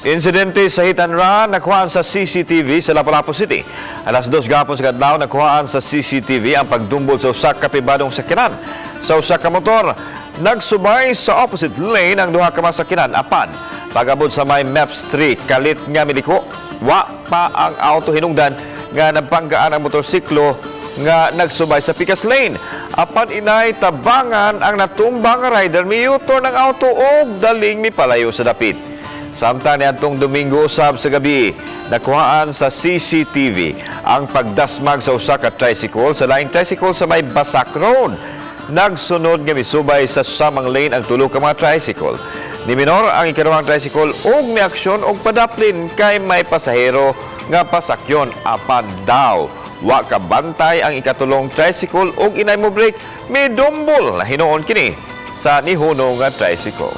Insidente sa hit and run nakuhaan sa CCTV sa Lapu-Lapu City. Alas 2 gahapon sa kadlaw, nakuhaan sa CCTV ang pagdumbol sa usa ka pribadong sakyanan sa usa ka motor. Nagsubay sa opposite lane ang duha ka mga sakyanan, apan pag-abot sa may Mep Street, kalit nga miliko. Wa pa ang auto hinungdan nga nabanggaan ang motorsiklo nga nagsubay sa pikas lane. Apan inay tabangan ang natumbang nga rider, mi-U-turn ang auto og daling mipalayo sa dapit. Samtang niadtong Domingo usab sa gabi, nakuhaan sa CCTV ang pagdasmag sa usa ka tricycle sa laing tricycle sa may Basak Road. Nagsunod nga misubay sa samang lane ang tulo ka mga tricycle. Ni minor ang ikaduhang tricycle ug miaksyon og padaplin kay may pasahero nga pasakyon, apan daw wa kabantay ang ikatulong tricycle ug inay mo brake, midumbol na hinuon kini sa nihunong nga tricycle.